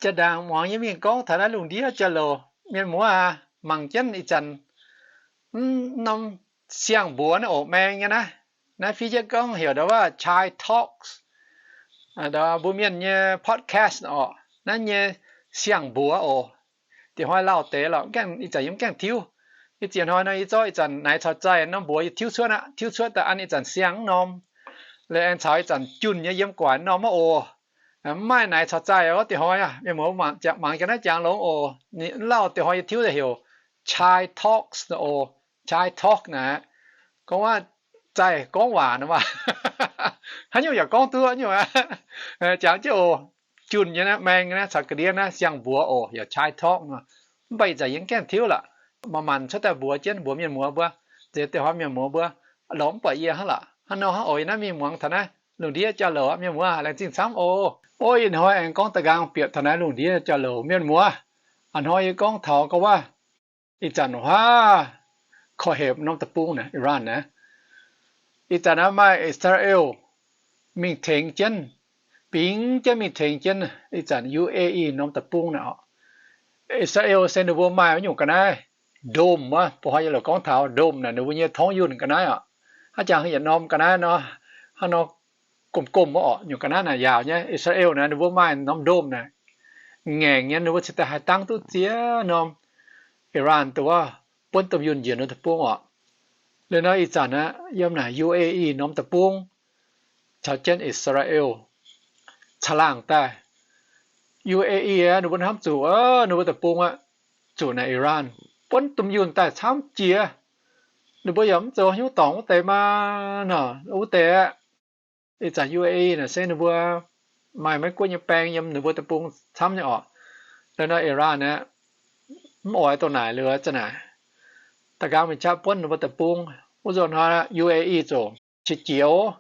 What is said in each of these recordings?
Jaa-ndaangc muangx yie mingh gorngv taux naaiv lungh ndiev jauv-louc, mienh muoz aac, mangc jienv ih zanc mv norm siang-mbuox naaiv oc, maeng nyei naaiv. Naaiv fiev jienv gorngv heuc ndau wuov Chai Talks, mbuo mienh nyei podcast oc. Naaiv nyei siang-mbuox oc. Diex hnoi lauh deix lorqc, ih zanc yie mv gaengh tiuv. Yie ziex hnoi nor yie zorqv ih zanc naaic caux zaih norm mbuox yie tiuv cuotv aqv. Tiuv cuotv daaih an ih zanc siang norm, liuz aengx caux ih zanc junh nyei yiem gu'nguaaic norm aqv oc. Mv maaih naaic caux zaih aqv, diex hnoi aac, mienh muoz mangc gaax naaiv jangx longx oc. Ninh lauh diex hnoi yie tiuv daaih heuc Chai Talks oc. Chai Talk naaic, gorngv wuov zaih gorngv waac nor maah. Haaix nyungc yaac gorngv duqv nyungc aqv. Jangx jienv oc. Junh nyei naaiv, maeng nyei naaiv, caux ga'ndiev naaiv siang-mbuox oc, yaac Chai Talk nor. Mv baac ih zanc yie mv gaengh tiuv lorqc. Manc-manc cuotv daaih mbuox jienv mbuox mienh muoz mbuo, nziex diex hnoi mienh muoz mbuo lorz mv buatc yie hnangv lorqc. Hnangv nor hnangv oc. Yie naaiv mingh muangx taux naaiv lungh ndiev jauv-louc aqv, mienh muoz laengz zingh camv oc. Ov, ih hnoi aengx gorngv da'nqaang bieqc taux naaiv lungh ndiev jauv-louc, mienh muoz. A'hnoi yie gorngv taux gorngv wuov, ih zanc huaav korv-hepc norm deic-bung naaic, Iran naaiv, ih zanc naaiv maaih Israel mingh tengx jienv, bingx jienv mingh tengx jienv ih zanc U A E norm deic-bung naaic oc. Israel se ninh mbuo maaih wuov nyungc ga'naaiv dome wuov, mbuo hnoi yie loc gorngv taux dome naaic ninh mbuo nyei torngv yunh ga'naaiv oc. Haaix jangx yietc norm ga'naaiv nor, hnangv nor gomh-gomh wuov oc, nyungc ga'naaiv naaic yaauc nyei. Israel naaic ninh mbuo maaih norm dome naaic ngaengc nyei, ninh mbuo cingx daaih haih dangv duqv ziex norm Iran dongh wuov buonv domh yunh njiec norm deic-bung oc. Liuz nor ih zanc aqv, yiem naaic U A E norm deic-bung caux jienv Israel caangh laangh daaih. U A E aqv, ninh mbuo hnamv zuqc ninh mbuo deic-bung aqv, zuqc naaic Iran buonv domh yunh daaih camv jiex. Ninh mbuo yaac mv zoux hnyouv dorngc wuov deix maah nor, wuov deix aqv. Ih zanc U A E naaic se ninh mbuo maaih Meiv-Guoqv nyei baeng yiem ninh mbuo deic-bung camv nyei oc. Liuz nor Iran aqv, mv oix dongh naaic liuz zanc naaic, da'nqaang mingh qaqv buonv ninh mbuo deic-bung. Wuov nzunc hnoi U A E ziouc qiex jiez oc.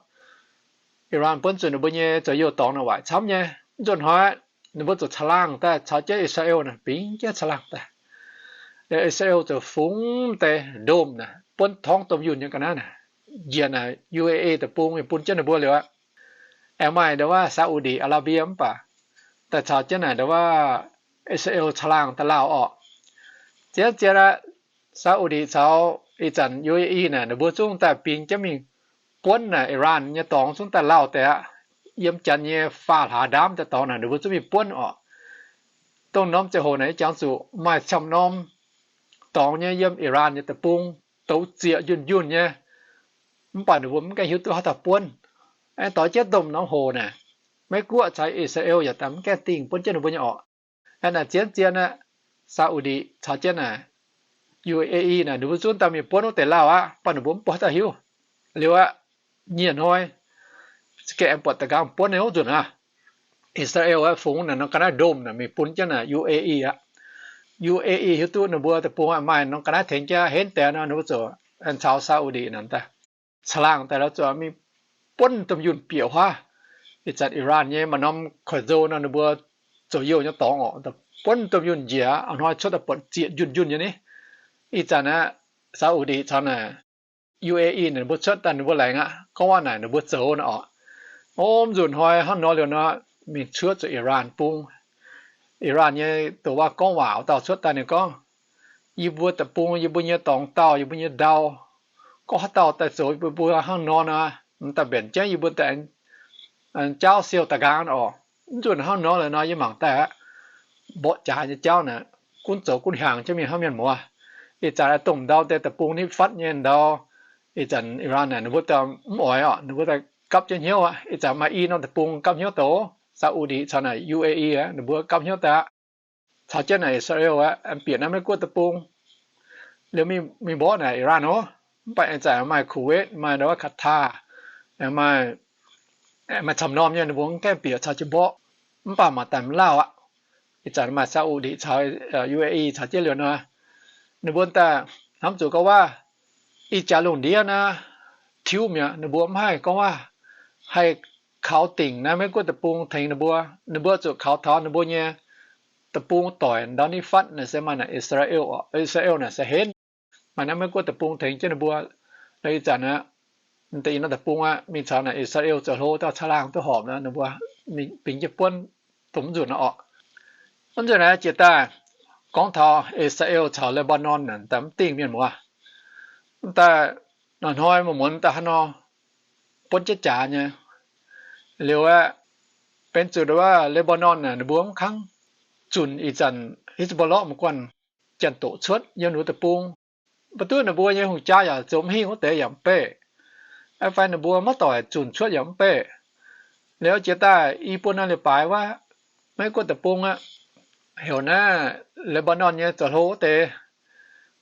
Iran buonv zuqc ninh mbuo nyei zoux youh dorngx naaic waaic camv nyei. Wuov nzunc hnoi ninh mbuo ziouc caangh laangh daaih caux jienv Israel naaic bingx jienv caangh laangh daaih. Israel ziouc fungx deix dome naaic, buonv torngv domh yunh nyei ga'naaiv naaic, njiec naaic U A E deic-bung mingh bun jienv ninh mbuo liuz aqv. Aengx maaih ndau wuov Saudi Arabia mv baac daaih caux jienv naaic ndau wuov Israel caangh laangh daaih lauh orqc. Zien zien aqv, Saudi caux ih zanc U A E naaic ninh mbuo zungv daaih bingx jienv mingh buonv naaic Iran nyei dorngx zungv daaih lauh deix aqv. Yiem janx nyei faah hlaax ndaamv daaih dorngx naaic ninh mbuo zungv mingh buonv orqc. Dongh norm ziangh hoc naaic yie jangx zuqc maaih camv norm dorngx nyei yiem Iran nyei deic-bung douz zieqc njunh njunh nyei. Mv baac ninh mbuo mv gaengh hiuv duqv haaix dauh buonv. Aengx doix jienv domh norm hoc naaic, Meiv-Guoqv caux Israel yaac daaih mv gaengh dingh buonv jienv ninh mbuo nyei orqc. Aengx naaic zien zien aqv, Saudi caux jienv naaic U A E naaic ninh mbuo zungv daaih mingh buonv wuov deix lauh aqv, mv baac ninh mbuo mv buatc haaix dauh hiuv. Liuz aqv, nyienh hnoi za'gengh aengx buatc da'nqaang buonv ninh wuov nzunc aqv. Israel aqv fungx naaic norm ga'naaiv ndomh naaic mingh bun jienv naaic U A E aqv. U A E hiuv duqv ninh mbuo deic-bung aqv maaih norm ga'naaiv tengx jienv henv deix nor, ninh mbuo ziouc aengx caux Saudi naaic daaih caangh laangh daaih lorz zuqc mingh buonv domh yunh bieqc huaav. Ih zanc Iran nyei maaih norm koiv-nzou nor ninh mbuo zoux youh nyei dorngx orqc, buonv domh yunh njiec aqv, hnoi cuotv daaih buatc zieqc njunh njunh nyei ni. Ih zanc aqv, Saudi caux naaic U A E ninh mbuo cuotv daaih ninh mbuo laengz aqv, gorngv waac naaic ninh mbuo zoux naaic orqc. Om nzunc hnoi hnangv nor liuz nor, mingh cuotv zuqc Iran bung. Iran nyei dongh waac gorngv waac dauh cuotv daaih ninh gorngv, yie mbuo deic-bung, yie mbuo nyei dorngx dauh, yie mbuo nyei ndau, gorngv haaix dauh daaih zoux yie mbuo hnangv nor nor, m'daaih mbenc jienv yie mbuo daaih jaauv siou da'nqaang orqc. Mv nzunc hnangv nor liuz nor yie mangc daaih aqv, mborqv jaax nyei jauv naaic, gunv zoux gunv hiaangx jienv mingh hnangv mienh muoz. Ih zanc dongh ndau deix deic-bung nitv fatv nyei ndau, ih zanc Iran naaic ninh mbuo daaih mv oix orqc, ninh mbuo daaih gapv jienv hnyouv aqv. Ih zanc maaih i norm deic-bung gapv hnyouv douz, Saudi caux naaic U A E aqv, ninh mbuo gapv hnyouv daaih aqv, caux jienv naaic Israel aqv, aengx bieqc naaiv Meiv-Guoqv deic-bung. Liuz mingh mborqv naaic Iran oc. Mv baac aengx zanc maaih Kuwait, maaih ndau Qatar, aengx maaih, maaih camv norm nyei ninh mbuo mv gaengh bieqc caux jienv mborqv. Mv baac mangc daaih mv lauh aqv. Ih zanc maaih Saudi caux U A E caux jienv liuz nor, ninh mbuo daaih hnamv zuqc gorngv waac, ih jaax lungh ndiev naaiv tiuv mi'aqv, ninh mbuo mv haih gorngv waac haih kaux dingc naaiv Meiv-Guoqv deic-bung tengx ninh mbuo. Ninh mbuo zuqc kaux taux ninh mbuo nyei deic-bung doic ndau nitv fatv naaic se maaih naaic Israel, Israel naaic se henv. Maaih naaiv Meiv-Guoqv deic-bung tengx jienv ninh mbuo. Ih zanc aqv, deix i norm deic-bung aqv, mingh caux naaic Israel zoux hlo dauh caangh laangh duqv horpc nor, ninh mbuo bingx jienv buonv dongh mv nzunc nor orqc. Wuov nzunc naaiv jiex daaih gorngv taux I^saa^laa^en caux Lebanon naaic daaih mv dingh mienh muoz. Daaih hnoi-hnoi muonz-muonz daaih hnangv nor buonv jiex jaax nyei. Liuz aeqv, benx zuqc wuov Lebanon naaic ninh mbuo mv kangv zunc ih zanc Hezbollah mv guanh janx-doqc cuotv yiem ninh mbuo deic-bung. Mv duqv ninh mbuo nyei hungh jaa yaac zoux mv hingh wuov deix yaac mv beqc, fai ninh mbuo maiv doic zunc cuotv yaac mv beqc. Liuz jiex daaih i buo norm leiz-baaix wuov, Meiv Guoqv deic-bung aqv, heuc naaiv Lebanon nyei zoux hlo wuov deix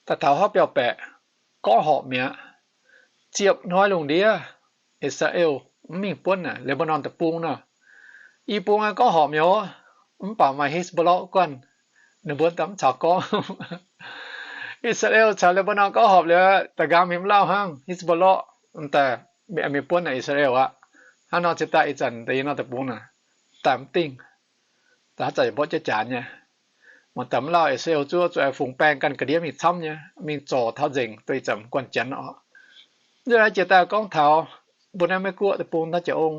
daaih taux huaav biauv-baeqc gorngv horpc mi'aqv. Ziepc hnoi lungh ndiev, I^saa^laa^en mv mingh buonv naaic Lebanon deic-bung nor. I bung aeqv, gorngv horpc mi'aqv, mv baac maaih Hezbollah guanh, ninh mbuo daaih mv caux gorngv. I^saa^laa^en caux Lebanon gorngv horpc liuz, da'nqaang mingh mv lauh hnangv, Hezbollah daaih mingh buonv naaic I^saa^laa^en aqv. Hnangv nor cingx daaih ih zanc da'nyeic norm deic-bung naaic daaih mv dingh, daaih haaix zanc yaac mborqv jiex jaax nyei. Mangc daaih mv lauh, I^saa^laa^en zuov zuqc fungx baeng ganh ga'ndiev mingh camv nyei, mingh zorc taux nzengc duqv ih zanc mv guanh janx oc. Nzunc naaiv jiex daaih gorngv taux mbuo naaiv Meiv Guoqv deic-bung naaiv jiex ong,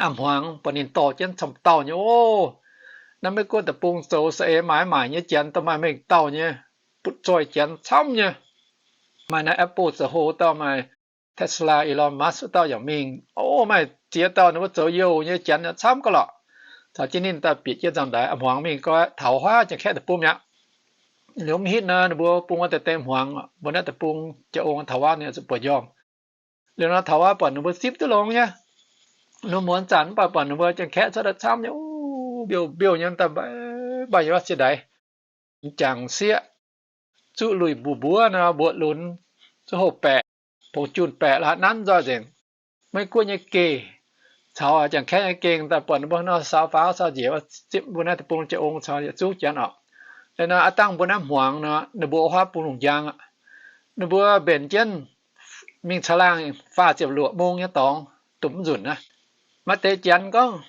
a'hmuangx buatc ninh dorh jienv camv dauh nyei oc. Naaiv Meiv Guoqv deic-bung zoux saeng-eix maaiz maaic nyei janx daaih maaih mengh dauh nyei, butv-zoih janx camv nyei. Maaih naaiv Apple zoux hlo dauh, maaih Tesla, Elon Musk dauh yaac mingh oc. Maaih ziex dauh ninh mbuo zoux youh nyei janx camv gauh lorqc. Caux jienv ninh daaih bieqc jienv nzangc-ndaix a'hmuangx mingh gau, taux huaav Janx-Kaeqv deic-bung mi'aqv. Liuz mv hitv nor ninh mbuo bung wuov deix deix hmuangx, mbuo naaiv deic-bung jiex ong taux huaav ninh zuqc buatc njormh. Liuz nor taux huaav buatc ninh mbuo zipv duqv longx nyei. Ninh mbuo muonz zanc mv baac buatc ninh mbuo Janx-Kaeqv cuotv daaih camv nyei, mbiouh mbiouh nyei daaih, mv baac yiem wuov sieqv ndaix, m'jangc sieqv, zuqv luic mbuov mbuov nor, mbuoqc lunx, zuqv houh baeqc, bungx junh baeqc la'haaix nanv nzoih nzengc. Meiv Guoqv nyei geh caux Janx-Kaeqv nyei geh daaih buatc ninh mbuo nor saau faaux saau njiec zipv mbuo naaiv deic-bung jiex ong caux yietc zungv janx oc. Liuz nor aav dangh mbuo naaiv hmuangx nor, ninh mbuo wuov huaav bung lungh njang aqv. Ninh mbuo mbenc jienv mingh caangh laangh faah ziepc luoqc mong nyei dorngx, dopc mv nzunc aqv. Maaih deix janx gorngv,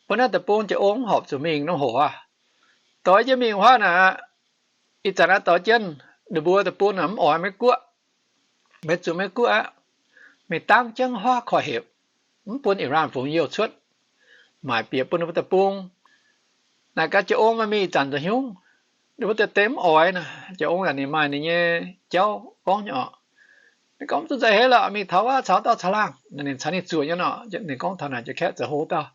mbuo naaiv deic-bung jiex ong mv horpc zuqc mingh nor hoc aqv. Doix jienv mingh huaav naaic, ih zanc naaiv doix jienv ninh mbuo deic-bung naaic mv oix Meiv Guoqv, mbenc zuqc Meiv Guoqv aqv, mingh dangv jienv huaav korv-hepc, mv bun Iran fungx youh cuotv, maaic bieqc bun ninh mbuo deic-bung. Naaic gaax jiex ong maaih mingh ih zanc nza'hnyungv, ninh mbuo deix deix mv oix nor. Jiex ong yaac ninh maaih ninh nyei jauv gorngv nyei oc. Ninh gorngv mv zuqc nzauh heix lorqc, mingh taux wuov caux dauh caangh laangh. Ninh caux ninh zuoqc nyei nor, ninh gorngv taux naaic Janx-Kaeqv zoux hlo dauh.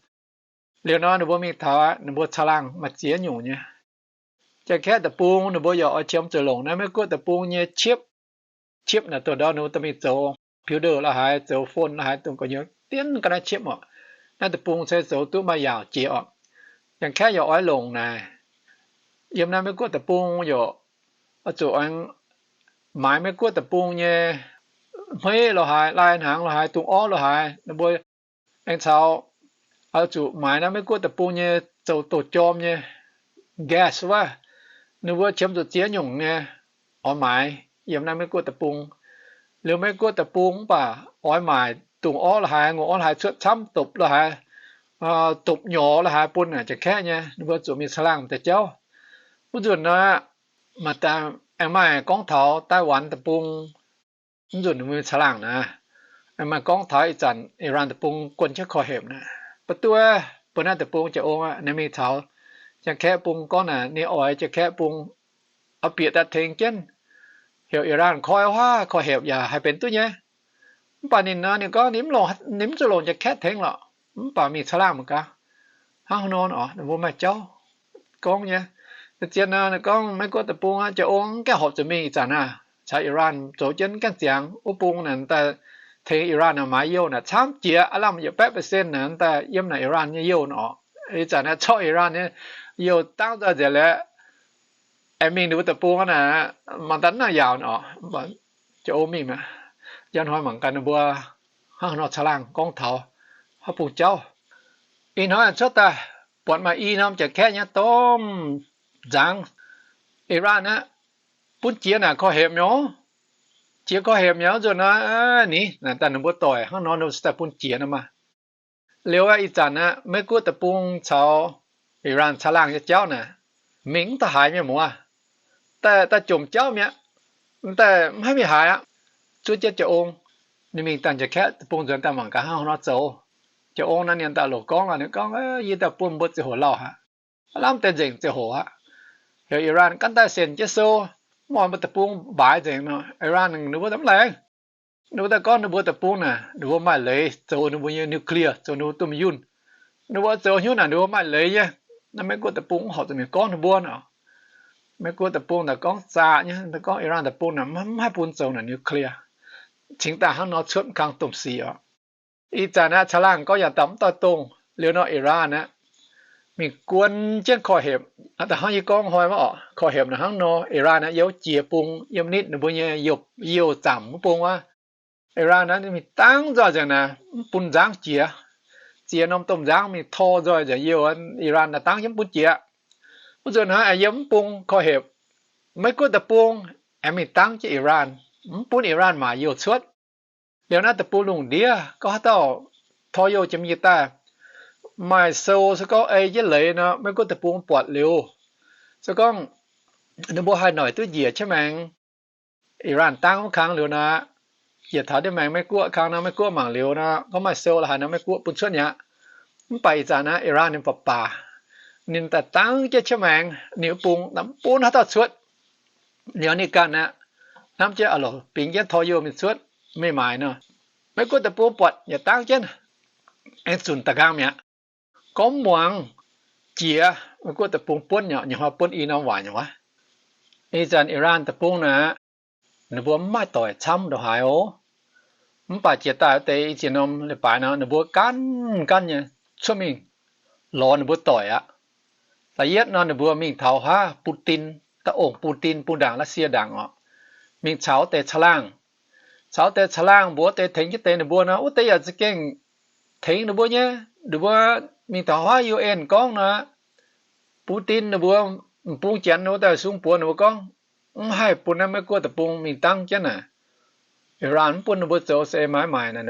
Liuz nor ninh mbuo mingh taux aqv, ninh mbuo caangh laangh maaih ziex nyungc nyei. Janx-Kaeqv deic-bung ninh mbuo yaac oix qiemx zuqc longc naaiv Meiv Guoqv deic-bung nyei chip. Chip naaic dongh ndau ninh mbuo dorh mingh zoux computer la'haaix, zoux phone la'haaix, dongh gu'nyuoz dienv ga'naaiv chip oc. Naaiv deic-bung se zoux duqv maaih yaauc jiex oc. Janx-Kaeqv yaac oix longc naaic. Yiem naaiv Meiv Guoqv deic-bung yaac oix zuqc aengx maaiz Meiv Guoqv deic-bung nyei hmeiv la'haaix, lai hnaangx la'haaix, dungz orv la'haaix, ninh mbuo aengx caux oix zuqc maaiz naaiv Meiv Guoqv deic-bung nyei zoux douz-jorm nyei gas wuov. Ninh mbuo qiemx zuqc ziex nyungc nyei oix maaiz yiem naaiv Meiv Guoqv deic-bung. Liuz Meiv Guoqv deic-bung mv baac oix maaic dungz orv la'haaix, ngongh orv la'haaix cuotv camv, dopc la'haaix, dopc nyorx la'haaix bun naaic Janx-Kaeqv nyei, ninh mbuo zuqc mingh caangh laangh deix jauv. Wuov nzunc nor, maaih deix aengx maaih gorngv taux Taiwan deic-bung. Mv nzunc ninh mbuo mingh caangh laangh naaic, aengx maaih gorngv taux ih zanc Iran deic-bung guon jienv korv-hepc naaic. Mv duqv, mbuo naaiv deic-bung jiex ong aqv, ninh mingh caux Janx-Kaeqv bung gorngv naaic, ninh oix Janx-Kaeqv bung oix bieqc daaih tengx jienv heuc Iran koi huaav korv-hepc yaac haih benx duqv nyei. Mv baac ninh nor, ninh gorngv ninh mv zuqc longc Janx-Kaeqv tengx lorqc, mv baac mingh caangh laangh mangc gaax hnangv haaix nor oc. Ninh mbuo maaih jauv gorngv nyei. Zien nor, ninh gorngv Meiv Guoqv deic-bung aqv, jiex ong mv gaengh horpc zuqc mingh ih zanc aav, caux Iran zoux jienv mv gaengh ziangx. Wuov bung naaic daaih tengx Iran maaiz youh naaic camv jiex, aav lamh yietc baeqv percent naaic daaih yiem naaic Iran nyei youh nor oc. Ih zanc naaiv zorqv Iran nyei youh dangv nzoih nzengc liuz, aengx mingh ninh mbuo deic-bung naaic, mangc daaih mv nangc yaauc nor oc. Mv baac jiex ong mingh mi'aqv. Njang hnoi mangc gaax ninh mbuo hnangv haaix nor caangh laangh gorngv taux haaix bung jauv. Ih hnoi cuotv daaih buatc maaih i norm Janx-Kaeqv nyei domh nzangc, Iran aqv, bun jiex naaic korv-hepc mi'aqv. Jiex korv-hepc mi'aqv nzunc naaiv, ni naaic daaih ninh mbuo doic hnangv nor, ninh mbuo se daaih bun jiex nor maah. Liuz aqv, ih zanc aqv, Meiv Guoqv deic-bung caux Iran caangh laangh nyei jauv naaic, mingh mv daaih haaix mienh muoz, daaih, daaih jomc jauv mi'aqv. Daaih mv haih mingh haaix aqv. Zuov jienv jiex ong, ninh mingh dangh Janx-Kaeqv deic-bung nzuonx daaih mangc gaax hnangv haaix nor zoux. Jiex ong naaiv ninh daaih loc gorngv lorqc, ninh gorngv, yie daaih bun mbuo ziouc hoc lauh aqv. lamh deix nzengc ziangh hoc aqv. Heuc Iran ganh daaih sienx jienv sou, mv oix mbuo deic-bung mbaaix nzengc nor, Iran ninh mbuo mv laengz. Ninh mbuo daaih gorngv ninh mbuo deic-bung naaic, ninh mbuo maaih leiz zoux ninh mbuo nyei nuclear, zoux ninh mbuo domh yunh. Ninh mbuo zoux hnyouv naaic ninh mbuo maaih leiz nyei. Naaiv Meiv-Guoqv deic-bung mv horpc zuqc mingh gorngv ninh mbuo nor. Meiv-Guoqv deic-bung daaih gorngv zaqc nyei, daaih gorngv Iran deic-bung naaic mv haih bun zoux naaic nuclear. Cingx daaih hnangv nor cuotv kang domh sic oc. Ih zanc aqv, caangh laangh gorngv yaac daaih mv doix dongh. Liuz nor Iran aqv, mingh guon jienv korv-hepc. Da'hnangv yie gorngv hnoi wuov oc, korv-hepc naaic hnangv nor, Iran aqv, yiem jiex bung, yiem nitv ninh mbuo nyei youh zaamc wuov bung wuov. Iran aqv, mingh dangv nzoih nzengc naaic, mv bun nzangv jiex. Ziex norm domh nzangv mingh tor nzoih nzengc youh, Iran naaic dangv jienv mv bun jiex. Wuov nzunc hnangv aengx yiem mv bung korv-hepc, Meiv-Guoqv deic-bung aengx mingh dangv jienv Iran, mv bun Iran maaic youh cuotv. Liuz naaiv deic-bung lungh ndiev gorngv haaix dauh tor youh jiex mingh daaih, maaih sou se gorngv ei jienv leiz nor, Meiv-Guoqv deic-bung buatc liuz, se gorngv ninh mbuo haih noic duqv njiec jienv maengx, Iran dangv wuov kang liuz nor, njiec taux jienv maengx Meiv-Guoqv kang nor, Meiv-Guoqv mangc liuz nor, gorngv maaih sou la'haaix nor, Meiv-Guoqv bun cuotv mi'aqv. Mv baac ih zanc naaiv Iran ninh baac baac, ninh daaih dangv jienv jienv maengx ninh wuov bung, mv bun haaix dauh cuotv. Liuz ninh ganh aqv, hnamv jienv a'loc bingx jienv tor youh mingh cuotv, mingh maaic nor, Meiv-Guoqv deic-bung buatc yaac dangv jienv, aengx zunc da'nqaang mi'aqv. Gorngv muangx jiex Meiv-Guoqv deic-bung buonv nyei, nyei hnoi buonv i norm waaic nyei wuov. Ih zanc Iran deic-bung naaic, ninh mbuo mv maaih doic camv ndongc haaix oc. Mv baac jiex daaih wuov deix i ziex norm leiz-baaix nor, ninh mbuo gaanv gaanv nyei cuotv mingh lorz ninh mbuo doic aqv. Da'yietv nor, ninh mbuo mingh taux haav Putin, da'ongc Putin bung ndaangc, Russia ndaangc oc, mingh caux wuov deix caangh laangh. Caux wuov deix caangh laangh mbuox wuov deix tengx jienv deix ninh mbuo nor, wuov deix yaac za'gengh tengx ninh mbuo nyei. Ninh mbuo mingh taux haav U N gorngv nor, Putin ninh mbuo m'bung janx ninh mbuo daaih sung buoz ninh mbuo gorngv, mv haih bun naaiv Meiv-Guoqv deic-bung mingh dangv jienv naaic. Iran mv bun ninh mbuo zoux saeng-eix maaiz maaic naaic,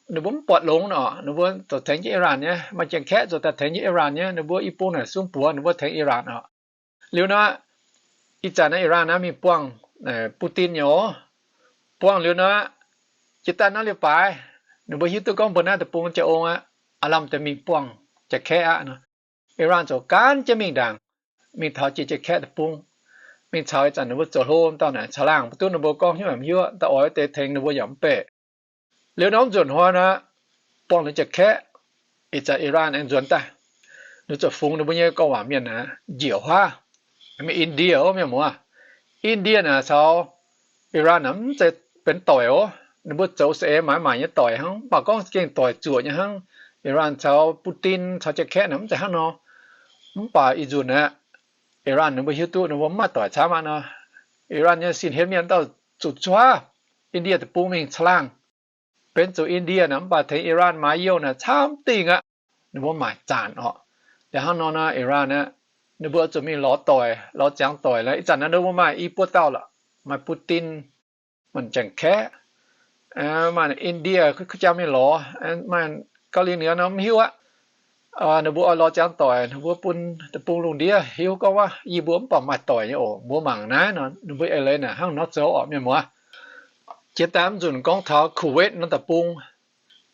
ninh mbuo mv buatc longx nor, ninh mbuo zoux tengx jienv Iran nyei, maaih janx-kaeqv zoux daaih tengx jienv Iran nyei, ninh mbuo i bung naaic sung buoz ninh mbuo tengx Iran oc. Liuz nor, ih zanc naaiv Iran naaiv mingh buangh Putin nyei oc. Buangh liuz nor, jiex daaih naaiv leiz-baaix, ninh mbuo hiuv duqv gorngv mbuo naaiv deic-bung jaa-ong aqv, aav lamh deix mingh buangh janx-kaeqv aqv nor. Iran ziouc gaanv jienv mingh ndaangc, mingh taux jiex janx-kaeqv deic-bung, mingh caux ih zanc ninh mbuo zoux hlo dauh naaic caangh laangh, mv duqv ninh mbuo gorngv hnyouv mv hiuv, da'oix wuov deix tengx ninh mbuo yaac mv baac. Liuz norm nzunc hnoi nor, buangh liuz janx-kaeqv, ih zanc Iran aengx nzuonx daaih, ninh ziouc fungx ninh mbuo nyei gorngv waac mienh naaic njiec huaav, mingh India oc, mienh muoz. India naaic caux Iran naaic mv zeiz benx doic oc. Ninh mbuo zoux saeng-eix maaiz maaic nyei doic hnangv, mv baac gorngv gengh doic zuoqc nyei hnangv. Iran caux Putin caux janx-kaeqv naaic mv zeiz hnangv nor. Mv baac ih nzunc aeqv, Iran ninh mbuo hiuv duqv ninh mbuo mv maaih doic camv aqv nor, Iran nyei sin hlen mienh dauh zuqc zuov India deic-bung mingh caangh laangh. Benx zuqc India naaic mv baac tengx Iran maaiz youh naaic camv dingh aqv. Ninh mbuo maaic zanc orqc. Liuz hnangv nor nor, Iran aeqv, ninh mbuo zuqc mingh lorz doic, lorz ziangx doic. Ih zanc naaiv ninh mbuo maaih i buo dauh lorqc, maaih Putin, maaih janx-kaeqv, maaih India, kuv jaa mingh lorz, maaih Gauh Liuz Niuz nor mv hiuv aqv. Ninh mbuo oix lorz ziangx doic, ninh mbuo bun deic-bung lungh ndiev hiuv gorngv wuov, yie mbuo mv baac maaih doic nyei oc, mbuo mangc naaiv nor, ninh mbuo eix leiz naaic hnangv nor zoux orqc, mienh muoz. Jiex daaih mv nzunc gorngv taux Kuwait norm deic-bung.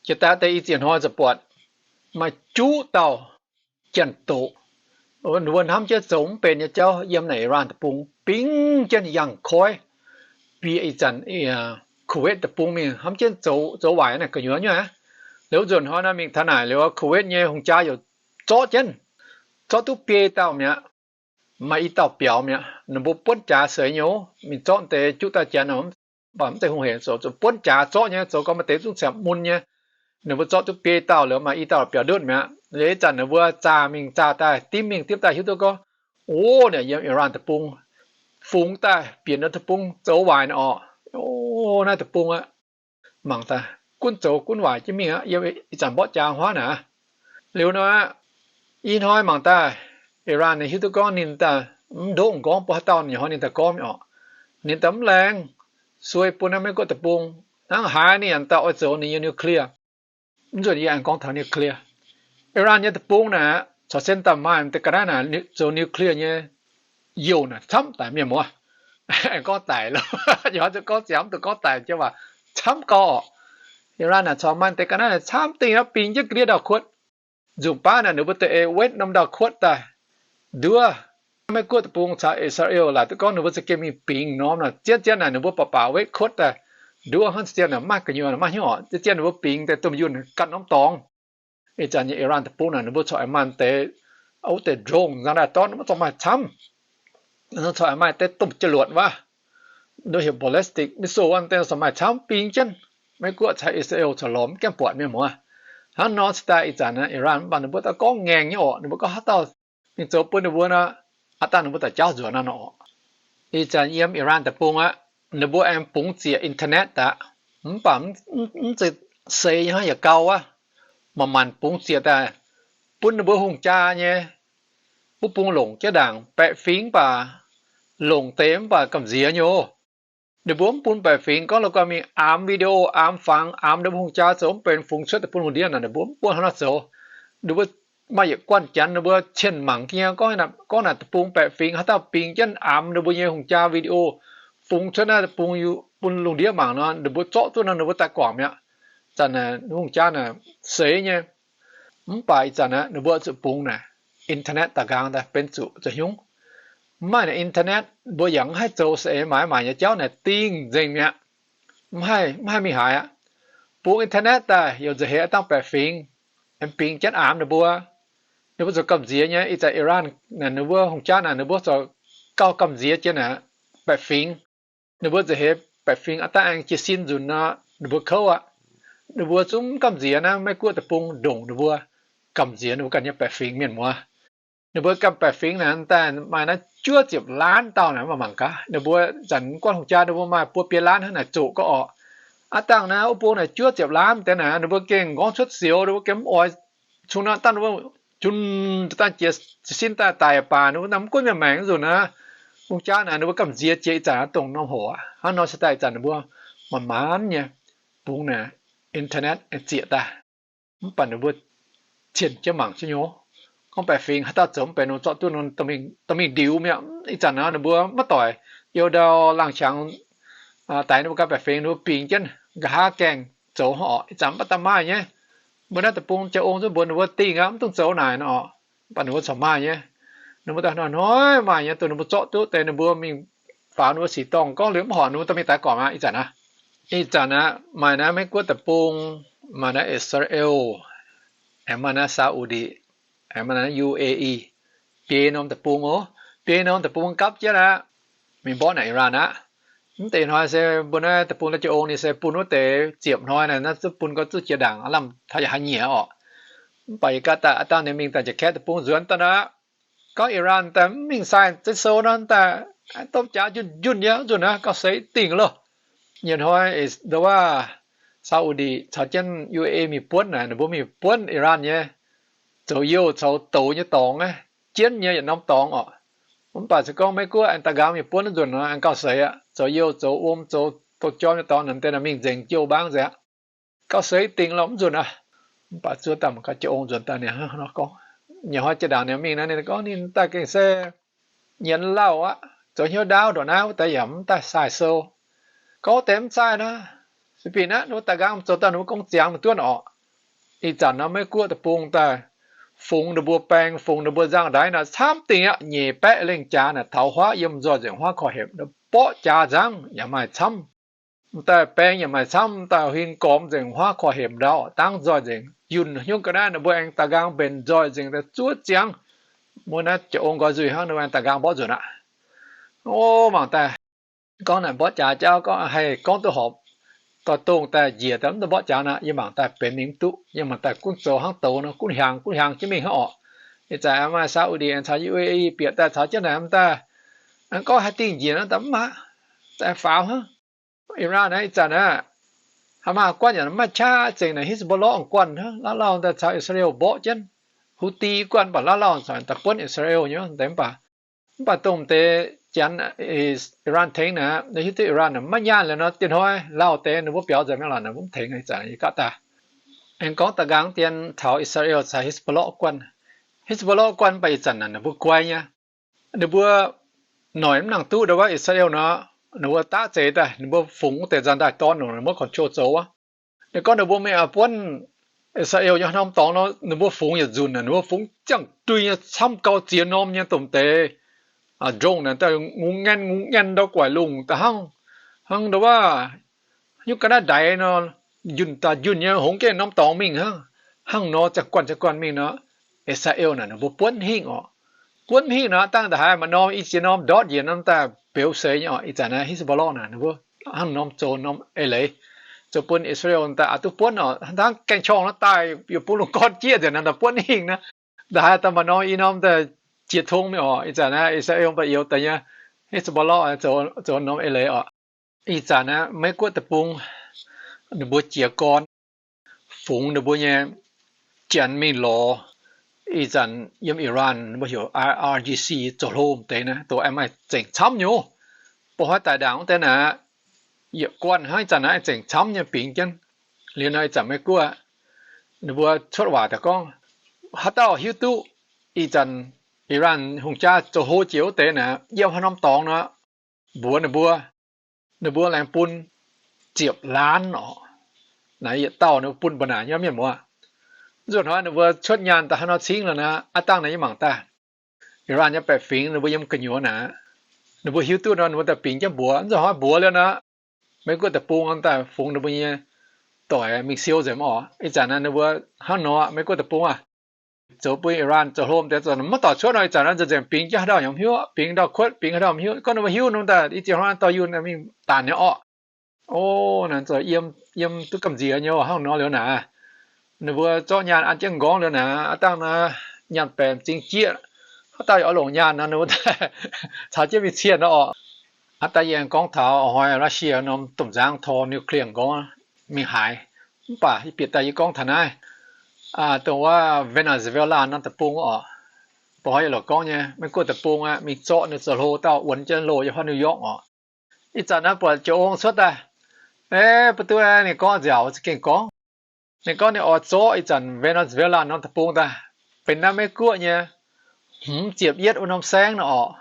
Jiex daaih deix i ziex hnoi ziouc buatc maaih juqv dauh janx-doqc, ninh mbuo hnamv jienv zoux mv benx nyei jauv yiem naaic Iran deic-bung bingx jienv yangh koiv, bieqc ih zanc Kuwait deic-bung mingh hnamv jienv zoux, zoux waaic naaic gu'nyuoz nyei aqv. Liuz nzunc hnoi nor mingh taux naaic liuz, Kuwait nyei hungh jaa youc zorqv jienv, zorqv duqv biei dauh mi'aqv. Maaih i dauh biaux mi'aqv. Ninh mbuo buonv jaax seix nyei oc, mingh zorqv deix juqv dauh janx, mv baac mv zeiz hungh hec zoux, zuqc buonv jaax zorqv nyei, zoux gau maaih deix zungv ziepc mun nyei. Ninh mbuo zorqv duqv biei dauh liuz, maaih i dauh biaux ndutv mi'aqv. Liuz ih zanc ninh mbuo zaah mingh zaah daaih, dimv mingh dimv daaih hiuv duqv gorngv, o, naaic yiem Iran deic-bung fungx daaih bieqc norm deic-bung zoux waaic naaic orqc. O, naaiv deic-bung aqv, mangc daaih gunv zoux gunv waaic jienv mingh aqv, yiem ih zanc mborqv jaax huaav naaic. Liuz nor aqv, i hnoi mangc daaih, Iran ninh hiuv duqv gorngv ninh daaih mv ndoqv m'nqorngv bun haaix dauh, ninh hnoi ninh daaih gorngv mi'aqv orqc. Ninh daaih mv laengz, suei bun naaiv Meiv-Guoqv deic-bung. Hnangv haaix ninh yaac daaih oix zoux ninh nyei nuclear. Mv nzunc yie aengx gorngv taux nuclear. Iran nyei deic-bung naaic, corc sen daaih maaih deix ga'naaiv naaic zoux nuclear nyei youh naaic camv daic, mienh muoz. Aengx gorngv daic loh, ih hnoi zuqc gorngv ziangx mv dungx gorngv daic jienv waac, camv gau orqc. Iran naaic corc maaih deix ga'naaiv naaic camv dingh aqv, bingx jienv ga'ndiev ndau-kuotv. Nzunc baav naaic ninh mbuo da'eix wetv norm ndau-kuotv daaih, nduov. Meiv Guoqv deic-bung caux I^saa^laa^en laaic duqv gorngv ninh mbuo za'gengh mingh bingx norm naaic, zien-zien naaic ninh mbuo baac baac wetv kotv daaih nduov hnangv, zien-zien naaic maiv gu'nyuoz maiv hnyouv oc. Zien-zien ninh mbuo bingx daaih domh yunh ganh norm dorngx. Ih zanc nyei Iran deic-bung naaic ninh mbuo corc maaih deix, wuov deix drone nzangv daaih dorn, ninh mbuo corc maaih camv. Ninh corc maaih deix domh jauv-luotc wuov, nduov heuc ballistic missile wuov deix corc maaih camv bingx jienv. Meiv Guoqv caux I^saa^laa^en corc lorz mv gaengh buatc mienh muoz. Hnangv nor cingx daaih ih zanc naaic Iran mv baac ninh mbuo daaih gorngv ngaengc nyei oc, ninh mbuo gorngv haaix dauh mingh zoux bun ninh mbuo nor, aav dangh ninh mbuo daaih jauv nzuonx naaiv nor oc. Ih zanc yiem Iran deic-bung aqv, ninh mbuo aengx bungx ziec internet daaih, mv baac mv zeiz seix nyei hnangv yietc gau wuov. Manc-manc bungx ziec daaih bun ninh mbuo hungh jaa nyei wuov bung longc jienv ndaangc baeqc fingx mv baac longc deix mv baac gamh nziex nyei oc. Ninh mbuo mv bun baeqc fingx gorngv la'guaih mingh aamx video, aamx fangx, aamx ninh mbuo hungh jaa zoux mv benx fungx cuotv daaih bun lungh ndiev naaic, ninh mbuo mv bun hnangv nor zoux. Ninh mbuo maaih yietc guanh janx ninh mbuo cien mangc jienv gorngv, gorngv naaic deic-bung baeqc fingx haaix dauh bingx jienv aamx ninh mbuo nyei hungh jaa video fungx cuotv naaiv deic-bung bun lungh ndiev mangc nor, ninh mbuo zorqv duqv nor ninh mbuo daaih guangc mi'aqv. Zanc naaic hungh jaa naaic seix nyei. Mv baac ih zanc naaic ninh mbuo zuqc bungx naaic internet daaih nqaang daaih benx zuqc zoux hnyungv. Mv maaih naaic internet mbuo yaac mv haih zoux saeng-eix maaiz maaic nyei jauv naaic dingh nzengc mi'aqv. Mv haih, mv haih mingh haaix aqv. Bungx internet daaih youc nza'heix aav dangh baeqc fingx, aengx bingx jienv aamx ninh mbuo. Ninh mbuo zoux gamh nziex nyei. Ih zanc Iran naaic ninh mbuo hungh jaa naaic ninh mbuo zoux gauh gamh nziex jiex naaic baeqc fingx. Ninh mbuo nza'heix baeqc fingx aav dangh aengx jiez sin nzunc nor, ninh mbuo kouv aqv. Ninh mbuo zungv mv gamh nziex naaiv Meiv Guoqv deic-bung ndongc ninh mbuo gamh nziex ninh mbuo ganh nyei baeqc fingx mienh muoz. Ninh mbuo ganh baeqc fingx naaic daaih maaih naaiv juov ziepc laanv dauh naaic, mv baac mangc gaax ninh mbuo zanc mv guanh hungh jaa ninh mbuo maaih buo biei laanv hnangv naaic zoqc gauh orqc. Aav dangh naaiv wuov bung naaic juov ziepc laanv deix naaic, ninh mbuo gengh nqorngv cuotv sioux, ninh mbuo gengh mv oix cun naaiv dangh, wuov cun dangh jiex sin daaih daic baac ninh mbuo naaiv mv gunv mienh maengc nzunc naaiv. Hungh jaa naaic ninh mbuo gamh nziex jiex ih zanc dongh norm hoc aqv. Hnangv nor se daaih ih zanc ninh mbuo manc-manc nyei bungx naaic internet zieqc daaih. Mv baac ninh mbuo cien jienv mangc jienv nyei. Gorngv baeqc fingx haaix dauh zoux mv benx nor zorqv duqv nor dorh mingh ndiux mi'aqv. Ih zanc naaiv ninh mbuo maiv doic, youh ndau laangh qangx daix ninh mbuo ganh baeqc fingx ninh mbuo bingx jienv nqa'haav gaengh zoux hnangv orqc. Ih zanc mv baac daaih maaih nyei. Mbuo naaiv deic-bung jaa ong zungv mbuox ninh mbuo dingh aqv, mv dungx zoux naaic nor orqc. Mv baac ninh mbuo corc maaih nyei. Ninh mbuo daaih hnoi-hnoi maaih nyei, dongh ninh mbuo zorqv duqv deix ninh mbuo mingh faaux ninh mbuo sic dorngh gorngv liuz mv horpc ninh mbuo dorh mingh daaih gorqv aqv. Ih zanc aqv, ih zanc aqv maaih naaiv Meiv Guoqv deic-bung, maaih naaiv Israel, aengx maaih naaiv Saudi, aengx maaih naaiv U A E, biei norm deic-bung oc. Biei norm deic-bung gapv jienv aqv, mingh mborqv naaic Iran aqv. Mv deix hnoi se mbuo naaiv deic-bung naaiv jaa ong ninh se bun wuov deix ziepc hnoi naaic, naaiv zuqc bun gorngv zuqc jiex ndaangc aav lamh taux yaac haaix nyieqc orqc. Mv baac yie ganh daaih aav dangh ninh mingh daaih njiec kaeqv deic-bung nzuonx daaih aqv. Gorngv Iran daaih mv mingh sai zeiv sou nor daaih, domh jaax njunh njunh nyei nzunc naaiv gauh seix dingh loh. Nyei hnoi ndau wuov Saudi caux jienv U A E mingh buonv naaic, ninh mbuo mingh buonv Iran nyei zoux youh zoux douz nyei dorngx, jienv nyei yietc norm dorngx orqc. Mv baac se gorngv Meiv Guoqv aengx daaih nqaang mingh buonv nzunc nor aengx gauh seix aqv. Zoux youh zoux wuom zoux douz jorm nyei dorngx naaic deix naaic mingh nzengc jiou mbaang nzengc aqv. Gauh seix dingh loh mv nzunc aqv. Mv baac zuov daaih mangc gaax jaa ong nzuonx daaih ninh hnangv nor gorngv. Nyei hnoi jiex ndaangc ninh mingh naaiv ninh gorngv ninh daaih gengh se nyienz lauh aqv, zoux hnyouv ndaauv ndongc naaiv, wuov deix yaac mv daaih sai sou. Gorngv wuov deix mv sai nor, se bieqc naaiv ninh mbuo daaih nqaang zoux daaih ninh mbuo gong ziangx maiv duqv orqc. Ih zanc nor Meiv Guoqv deic-bung daaih fungx ninh mbuo baeng, fungx ninh mbuo nzangv-ndaix naaic camv dingh aqv. Nyeic baeqv lengh jaax naaic taux huaav yiem nzoih nzengc huaav korv-hepc, mborqv jaax nzangv yaac maaih camv. M'daaih baeng yaac maaih camv, m'daaih huin gormx nzengc huaav korv-hepc ndau, dangv nzoih nzengc. Yunh hnyouv ga'naaiv ninh mbuo aengx daaih nqaang mbenc nzoih nzengc daaih zuov ziangx. Mbuo naaiv jaa ong nqoi nzuih hnangv, ninh mbuo aengx daaih nqaang mborqv nzunc aqv. O, mangc daaih, gorngv naaic mborqv jaax jauv gorngv haih gorngv duqv horpc. Dorh dongh daaih njiec daaih mv dungx mborqv jaax aqv. Yie mangc daaih benx mingh mv duqv. Yie mangc daaih gunv zoux hnangv douz nor, gunv hiaangx gunv hiaangx jienv mingh hnangv orqc. Ih zanc maaih Saudi aengx caux U A E bieqc daaih caux jienv naaic, m'daaih aengx gorngv haih dingh njiec nor, daaih mv maaih, daaih faaux hnangv. Iran naaiv ih zanc aqv, Hamas guanh yaac maiv qaqv, zengc naaic Hezbollah guanh hnangv, lauh lauh daaih caux Israel mborqv jienv. Houthi guanh baac lauh lauh caux daaih buonv Israel nyei deix, mv baac, mv baac dongh deix janx Iran tengx naaic, hiuv duqv Iran maiv nyaanh liuz nor, dieh hnoi lauh deix ninh mbuo biaux nzengc mi'aqv lorqc, mv tengx ih zanc yie gapv daaih. Aengx gorngv da'nqaang dien taux Israel caux Hezbollah guanh. Hezbollah guanh baac ih zanc naaic ninh mbuo guai nyei. Ninh mbuo noic mv nangc duqv ndau wuov Israel nor, ninh mbuo daav zeix daaih, ninh mbuo fungx wuov deix nzangv-ndaih dorn nor, ninh mbuo control zoux wuov. Ninh gorngv ninh mbuo mingh buonv I^saa^laa^en nyei haaix norm dorngx nor, ninh mbuo fungx yietc nzunc, ninh mbuo fungx ziangh duih nyei, camv gau ziex norm nyei domh deix, drone naaic daaih ngungv ngaenv ngungv ngaenv ndau guaix lungh daaih hnangv, hnangv ndau wuov, nyungc ga'naaiv ndaix nor, njunh daaih njunh nyei, hongx jienv norm dorngx mingh hnangv. Hnangv nor ziangh guanh ziangh guanh mingh nor, I^saa^laa^en naaic ninh mbuo buonv hingh oc. Buonv hingh nor, dangh ndongc haaix maaih norm i ziex norm ndortv njiec norm daaih beux seix nyei oc. Ih zanc naaiv Hezbollah naaic ninh mbuo hnangv norm zoux norm eix leiz, zoux bun I^saa^laa^en daaih aqc duqv buonv oc. Hnangv gaeng qongh nor daaih yaac bun lungh gorn jieqv nzengc naaic, daaih buonv hingh naaiv. Ndongc haaix daaih maaih norm i norm daaih jiex tong mingh oc. Ih zanc naaiv I^saa^laa^en mbuo youz daaih nyei Hezbollah zoux norm eix leiz oc. Ih zanc naaiv Meiv-Guoqv deic-bung ninh mbuo jiez gorn fungx ninh mbuo nyei janx mingh lorz ih zanc yiem Iran mbuo heuc I R G C zoux hlo deix naaiv, dongh aengx maaih zengc camv nyei. Ba'hnoi daic ndaangc wuov deix naaic, yietc guanh hnangv ih zanc naaiv zengc camv nyei bingx jienv. Liuz nor ih zanc Meiv-Guoqv ninh mbuo cuotv waac daaih gorngv, haaix dauh hiuv duqv ih zanc Iran hungh jaa zoux hlo jiex wuov deix naaic, yiem haaix norm dorngx nor, mbuox ninh mbuo, ninh mbuo laengz bun ziepc laanz oc. Naaiv yietc dauh ninh mbuo bun mbu'naaic nyei mienh muoz. Nzunc hnoi ninh mbuo cuotv nyaanh daaih haaix nor cingv lorqc naaiv, aav dangh naaiv yie mangc daaih, Iran nyei baeqc fingx ninh mbuo yiem gu'nyuoz naaic, ninh mbuo hiuv duqv nor ninh mbuo daaih bingx jienv mbuox. Nzunc hnoi mbuox liuz naaic, Meiv-Guoqv deic-bung daaih fungx ninh mbuo nyei doic mingh siou nzengc oc. Ih zanc naaiv ninh mbuo hnangv nor, Meiv-Guoqv deic-bung aah, zoux bun Iran zoux hlo deix zoux maiv dorh cuotv nor, ih zanc naaiv nzengc bingx jienv haaix dauh yaac mv hiuv, bingx dauh kuotv, bingx haaix dauh mv hiuv. Gorngv ninh mbuo hiuv nor daaih i ziex hnoi dorh yunh mingh daanc nyei orqc. O, naaiv zoux yiem, yiem duqv gamh nziex nyei hnangv nor liuz naaic, ninh mbuo zorqv nyaanh an jienv m'nqorngv liuz naaic, aav dangh naaiv nyaanh baeqc m'zing jieqv, haaix dauh yaac oix longc nyaanh nor, ninh mbuo caux jienv mingh cienh nor orqc. Aav dangh yie aengx gorngv taux hnoi Russia norm domh nzangv tor nuclear m'nqorngv mingh haaix, mv baac bieqc daaih yie gorngv taux naaiv, dongh wuov Venezuela norm deic-bung orqc. Ba'hnoi yie lorqc gorngv nyei, Meiv-Guoqv deic-bung aeqv, mingh zorqv ninh zoux hlo dauh wuonx jienv loh yiem haaix New York orqc. Ih zanc naaiv buatc Jiex Ong cuotv daaih, e, ba'duqv ninh gorngv nziaauc za'gengh gorngv, ninh gorngv ninh oix zorqv ih zanc Venezuela norm deic-bung daaih benx naaiv Meiv-Guoqv nyei hmz ziepc yietv wuov norm saengv nor orqc.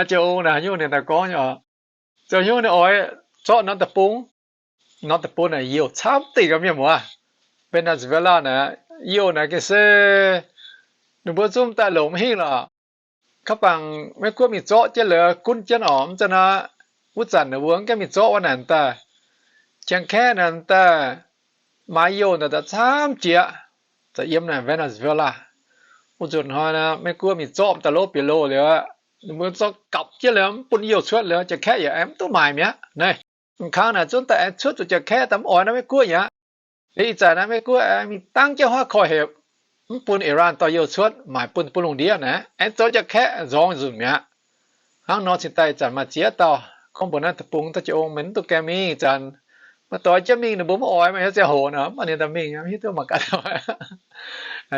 Jiex Ong naaic haaix nyungc ninh daaih gorngv nyei orqc, zoux haaix nyungc ninh oix zorqv norm deic-bung. Norm deic-bung naaic youh camv dingc gaax mienh muoz. Venezuela naaic youh naaic gengh se ninh mbuo zungv daaih longc mv hingh lorqc. Kaav bangc Meiv-Guoqv mingh zorqv jienv liuz gunv jienv orqc, mv zeiz nor, wuov zanc ninh mbuo mv gaengh mingh zorqv wuov naaic daaih, Janx-Kaeqv naaic daaih maaiz youh naaic daaih camv jiex, za'yiem naaic Venezuela. Wuov nzunc hnoi naaic Meiv-Guoqv mingh zorqv daaih lov bieqc loh liuz, ninh mbuo zorqv gapv jienv liuz mv bun youh cuotv liuz, Janx-Kaeqv yaac aengx mv duqv maaic mi'aqv. Naaiv m'kangx naaic zunv daaih aengx cuotv zuqc Janx-Kaeqv daaih mv oix naaiv Meiv-Guoqv aqv. Liuz ih zanc naaiv Meiv-Guoqv aengx mingh dangv jienv huaav koiv-hepc, mv bun Iran dorh youh cuotv maaic bun bun lungh ndiev naaic, aengx zoux Janx-Kaeqv nzorng nzunc mi'aqv. Hnangv nor cingx daaih ih zanc maaih ziex dauh gorngv mbuox naaiv deic-bung daaih, Jiex Ong, meih mv duqv gaengh mingh ih zanc. Maaih doix jienv mingh ninh mbuo mv oix, maaih hnyouv ziangh hoc nor, mv baac ninh daaih mingh, mv hiuv duqv mangc gaax.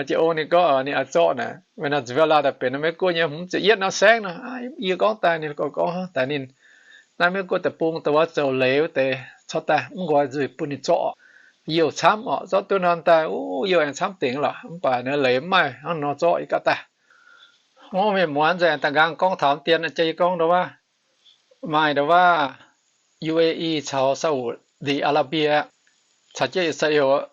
Jiex Ong ninh gorngv ninh oix zorqv naaic Venezuela daaih benx naaiv Meiv-Guoqv nyei hmz ziepc yietv norm saengv nor. Yie gorngv daaih ninh gorngv, gorngv daaih ninh, naaiv Meiv-Guoqv deic-bung dongh wuov zoux leiz wuov deix, corc daaih mv nqoi nzuih bun ninh zorqv. Youh camv orqc, zorqv duqv nor daaih, o, youh aengx camv dingc lorqc, mv baac naaiv leiz mv maaih hnangv nor zorqv, yie gaav daaih. Mienh muoz, nzunc aengx daaih nqaang gorngv taux dien, jiex yie gorngv ndau wuov, maaih ndau wuov U A E caux Saudi Arabia caux jienv Israel,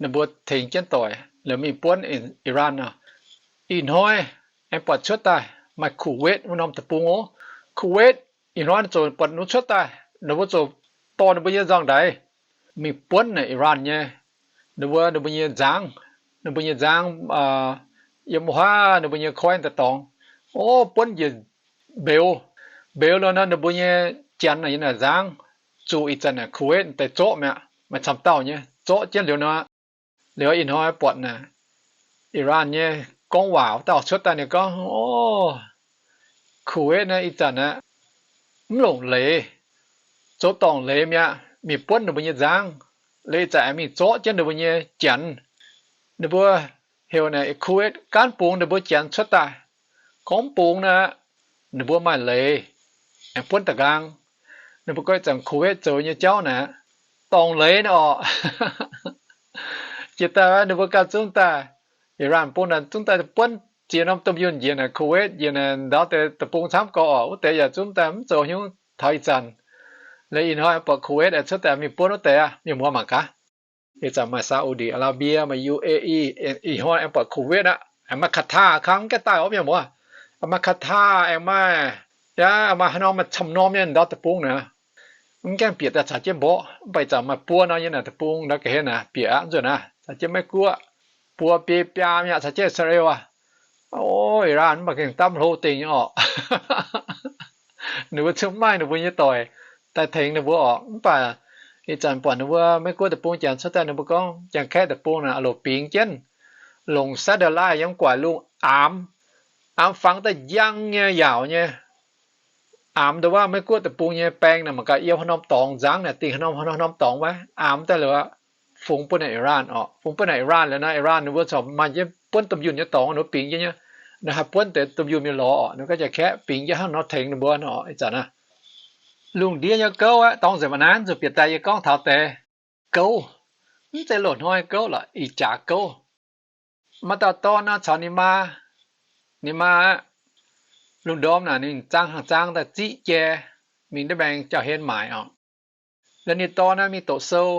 ninh mbuo tengx jienv doic liuz mingh buonv Iran nor. Ih hnoi aengx buatc cuotv daaih maaih Kuwait wuov norm deic-bung oc. Kuwait ih hnoi ninh ziouc buatc ninh cuotv daaih, ninh mbuo ziouc dorh ninh mbuo nyei nzangv-ndaix mingh buonv naaic Iran nyei, ninh mbuo, ninh mbuo nyei nzangv, ninh mbuo nyei nzangv, yiem wuov haav ninh mbuo nyei koiv daaih dorngx, o, buonv njiec mbeux, mbeux liuz nor ninh mbuo nyei janx naaic yiem naaic nzangv, zuqc ih zanc naaic Kuwait deix zorqv mi'aqv, maaih camv dauh nyei zorqv jienv liuz nor. Liuz ih hnoi buatc naaic Iran nyei gorngv waac wuov dauh cuotv daaih ninh gorngv, o, Kuwait naaiv ih zanc aeqv, mv longc leiz, zoux dorngc leiz mi'aqv, mingh buonv ninh mbuo nyei nzangv. Liuz ih zanc aengx mingh zorqv jienv ninh mbuo nyei janx. Ninh mbuo heuc naaic Kuwait gaanv bungx ninh mbuo janx cuotv daaih. Gorngv bungx naaic, ninh mbuo maaih leiz aengx buonv da'nqaang. Ninh mbuo goiv zanc Kuwait zoux nyei jauv naaic, dorngc leiz naaic orqc. Jiex daaih ninh mbuo ganh zungv daaih, Iran bung naaic zungv daaih buonv ziex norm domh yunh njiec naaic Kuwait njiec naaic ndau deix deic-bung camv gau orqc. Wuov deix yaac zungv daaih mv zoux hnyouv taux ih zanc. Liuz ih hnoi buatc Kuwait aengx cuotv daaih mingh buonv wuov deix aqv, mienh muoz mangc gaax. Ih zanc maaih Saudi Arabia, maaih U A E, ih hnoi aengx buatc Kuwait aqv, aengx maaih Qatar kangv gaengh daaih orv mienh muoz. Maaih Qatar aengx maaih, yaac maaih haaix norm maaih camv norm nyei ndau deic-bung naaic. Mv gaengh bieqc daaih caux jienv mborqv, mv baac ih zanc maaih buo nor nyei naaic deic-bung ndau ga'hlen naaic bieqc aqv. Nzunc naaiv caux jienv Meiv-Guoqv, buo biei biaa mi'aqv caux jienv Israel aac. O, Iran mv baac gengh dapv hlo dingc nyei orqc. Ninh mbuo zungv maaih ninh mbuo nyei doic daaih tengx ninh mbuo orqc. Mv baac ih zanc buatc ninh mbuo Meiv-Guoqv deic-bung janx cuotv daaih, ninh mbuo gorngv Janx-Kaeqv deic-bung naaic loc bingx jienv, longc satellite yiem guaix lungh aamx, aamx fangx daaih njang nyei yaauc nyei. Aamx ndongc wuov Meiv-Guoqv deic-bung nyei baeng naaic mangc gaax yiem haaix norm dorngx nzangv naaic dingh haaix norm haaix norm dorngx wuov, aamx daaih liuz aqv, fungx bun naaic Iran orqc. Fungx bun naaic Iran liuz naaic, Iran ninh mbuo corc maaih jienv buonv domh yunh nyei dorngx ninh mbuo bingx jienv nyei. Ninh haih buonv deix domh yunh nyei lorz orqc, ninh gorngv Janx-Kaeqv bingx jienv hnangv nor tengx ninh mbuo orqc. Ih zanc naaiv lungh ndiev nyei gouv aqv, dorngx nzengc maiv naaiv, zuqc bieqc daaih yie gorngv taux deix gouv, mv zeiz loz-hnoi gouv lorqc, ih jaax gouv. Maaih dauh dorn nor caux ninh maa, ninh maa aqv, lungh ndorm naaic ninh zaang hnaangx zaang daaih ziqv jai mingh ndiev maengx jauv-hlen maaic orqc. Liuz ninh dorn naaiv mingh doqc sou,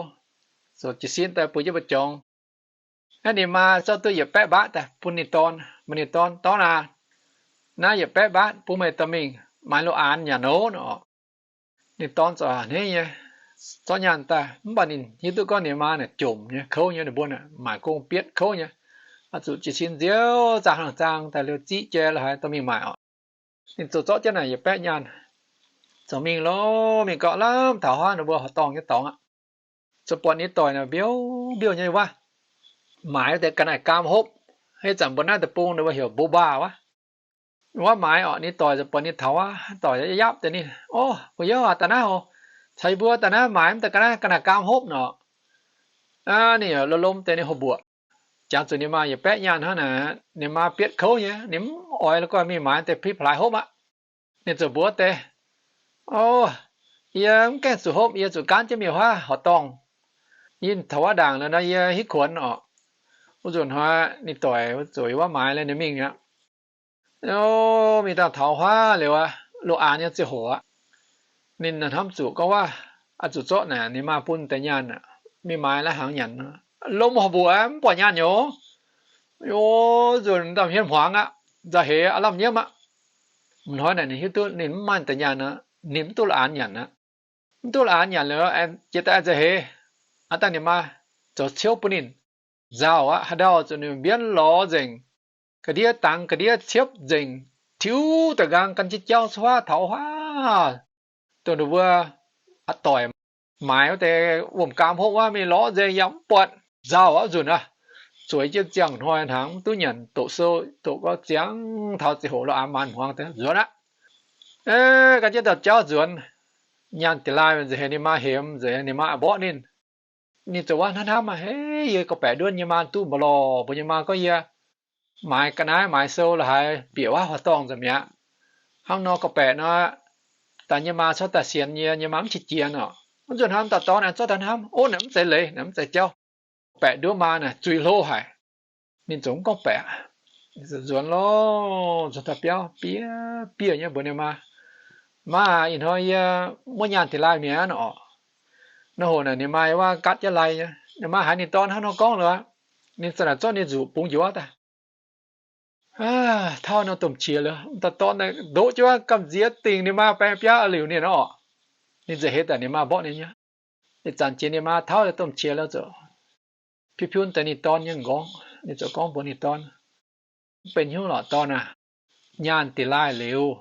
zoux jiez sin daaih bun jienv mbuo jorngx. Naaiv ninh maa zorqv duqv yietc baeqv mbatv daaih bun ninh dorn, mbuox ninh dorn, Dorn aac, naaiv yietc baeqv mbatv bun meih dorh mingh maaiz lo aanx nyanc nor. Ninh dorn ziouc a'hneiv nyei zorqv nyaanh daaih, mv baac ninh hiuv duqv gorngv ninh maa naaic jomc nyei, kouv nyei, ninh mbuo naaic maaic gong bietv kouv nyei. Oix zuqc jiez sin nziouv zaah hnaangx zaang daaih liuz ziqv jai la'haaix dorh mingh maaic orqc. Ninh ziouc zorqv jienv naaic yietc baeqv nyaanh zoux mingh lorqc. Mingh gauh lamh taux huaav ninh mbuo horqc dorngh nyei dorngx aqv. Ziouc buatc ninh doic naaic mbiouh mbiouh nyei wuov, maaiz wuov deix ga'naaiv gaam hopv. Ih zanc mbuo naaiv deic-bung ninh mbuo heuc boba wuov. Wuov maaiz orqc, ninh doic ziouc buatc ninh taux wuov, doic yaac yapv deix ninh, O, mbuo youv aac, daaih naaiv oc, caux yie mbuo daaih naaiv maaiz wuov deix ga'naaiv, ga'naaiv gaam hopv nor. Ninh lomh lomh deix ninh hoc mbuoqc, jangx zuqc ninh maa yietc baeqv nyaanh hnangv naaic, ninh maa bietv kouv nyei, ninh mv oix la'guaih mingh maaiz deix pipv hlaaix hopv aqv. Ninh ziouc mbuox deix, O, yie mv gaengh zuqc hopv, yie zuqc gaanv jienv mingh huaav horqc dorngh. Yie taux wuov ndaangc liuz nor yie hitv kuonx orqc. Wuov nzunc hnoi ninh doic zuqc wuov maaiz liuz ninh mingh aqv. O, mingh daaih taux huaav liuz aqv, lo aanx nyei ziangh hoc aqv. Ninh hnamv zuqc gorngv wuov, oix zuqc zorqv naaic ninh maa bun deix nyaanh aqv, mingh maaiz lai-hnaangx nyanc. Lomh hoc mbuoqc mv buatc nyaanh nyouz. O, nzunc ndamv hmien hmuangx aqv, nzauh heix aqv, lamh nyiemv aqv. M'hnoi naaic ninh hiuv duqv ninh mv maaih deix nyaanh aqv, ninh mv duqv lo aanx nyanc aqv. Mv duqv lo aanx nyanc liuz, jiex daaih nzauh heix, aqv dangh ninh maa zoux ciouv bun ninh nzauh aqv. Haaix ndau zuqc ninh mbienv lorz nzengc, ga'ndiev dangx ga'ndiev ciepv nzengc, tiux da'nqaang gan jienv jauv cuotv huaav taux huaav, dongh ninh mbuo a'doic maaiz wuov deix wuom-gaam hopv wuov mingh lorz nzengc yaac mv buatc, nzauh aqv nzunc aqv. Zueiz jienv ziangh hnoi hnaangx mv duqv nyanc, doqc sou doqc gau ziangh taux ziangh hoc lo aanx maanz hmuangx deix nzuonx aqv. Gan jienv dauh jauv nzuonx, nyaanh dingx laaih nzengc heuc ninh maa hemx, nzengc ninh maa mborqv ninh. Ninh ziouc wuov hnamv hnamv, Aav, yie gorngv-baeqc nduov nyei maa duqv mbu'lorh, mbuo nyei maa gorngv yie maaiz ga'naaiv maaiz sou la'haaix bieqc wuov horqc dorngh nzengc mi'aqv. Hnangv nor gorngv-baeqc nor, daaih nyei maa cuotv daaih sienx yie nyei maa mv qiex jiez orqc. Wuov nzunc hnamv dauh dorn aengx zorqv daaih hnamv, O, naaic mv zeiz leiz, naaic mv zeiz jauv. Gorngv-baeqc nduov maa naaic zuiz hlo haic. Ninh ziouc mv gorngv-baeqc, nzuonx lorqc, nzuonx daaih biauv, biev biev nyei mbuox ninh maa, Maa aac, ih hnoi yie muov nyaanh dingx laaih mi'aqv orqc. Nor hoc naaic ninh maa wuov gatv jienv lai nyei. Ninh maa haiz ninh dorn hnangv nor gorngv liuz aqv, ninh za'naaic zorqv ninh nzuqc bungx njoux daaih. Tauv nor domh qiex liuz, dauh dorn ndoqv jienv wuov gamh nziex dingc ninh maa baeng biauv liuz ninh orqc. Ninh nzauh heix daaih ninh maa mborqv ninh nyei. Ih zanc jiex ninh maa tauv domh qiex liuz zoux piu-piu deix ninh dorn nyei m'nqorngv. Ninh ziouc gorngv mbuox ninh dorn, Mv benx hnyouv lorqc dorn aac. Nyaanh dingx laaih liuz,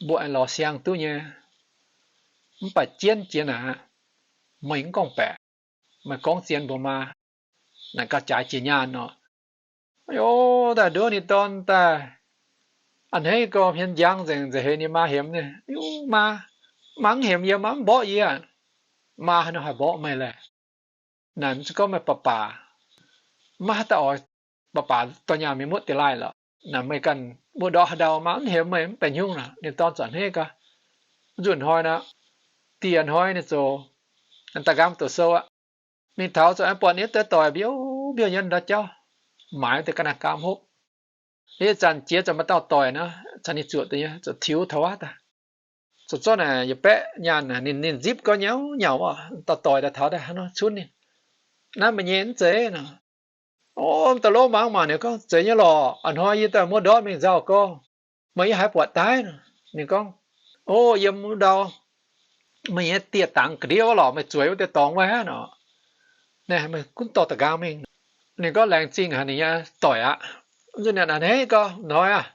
mbuo aengx lorz siang duqv nyei. Mv baac jienv jiex naaic, meih mv gorngv-baeqc, meih gorngv zien mbuox maa, naaic gauh jaaix jiex nyaanh orqc. Ov, daaih nduov ninh dorn daaih a'hneiv gau, hmien njang nzengc, nzauh heix ninh maa hemx ninh, Maa, maa mv hemx yie, maa mv mborqv yie. Maa haaix nor haih mborqv meih laeh? Naaic mv zeiz gorngv meih baac baac, maiv haaix dauh oix baac baac dorh nyaanh mingh muotv dingx laaih lorqc. Naaic meih ganh mbuo ndortv haaix ndau, maa mv hemx meih, mv benx hnyouv naaic. Ninh dorn ziouc a'hneiv gau. Nzunc hnoi nor, dieh hnoi ninh ziouc daaih nqa'haav doqc sou aqv. Mingh taux ziouc aengx buatc ninh wuov deix doic mbiouh mbiouh nyei ndau jauv, maaiz deix ga'naaiv gaam hopv. Ih zanc jiex ziouc maaih dauh doic nor caux ninh zuoqc deix nyei, ziouc tiux taux wuov daaih. Ziouc zorqv naaic yietc baeqv nyaanh, ninh, ninh nzipv gau nyauv nyauv oc. Dauh doic daaih taux daaih hnangv nor cunv ninh. Naaiv meih nyei mv zeiz nor. O, m'daaih lov mangc mangc, ninh gorngv, Zeiz nyei lorqc. A'hnoi yie daaih muoz-ndortv mingh nzauh gorngv, Meih yie haiz buatc daaih nor. Ninh gorngv, O, yiem wuov ndau meih nyei dieh dangx ga'ndiev wuov lorqc, meih zueiz wuov deix dorngx wuov aqv nor. Naaiv meih gunv dorh da'nqaang mingh. Ninh gorngv, Laengz zingh haic ninh nyei doic aqv. Nzunc ninh a'hneiv gorngv, Hnoi aqv,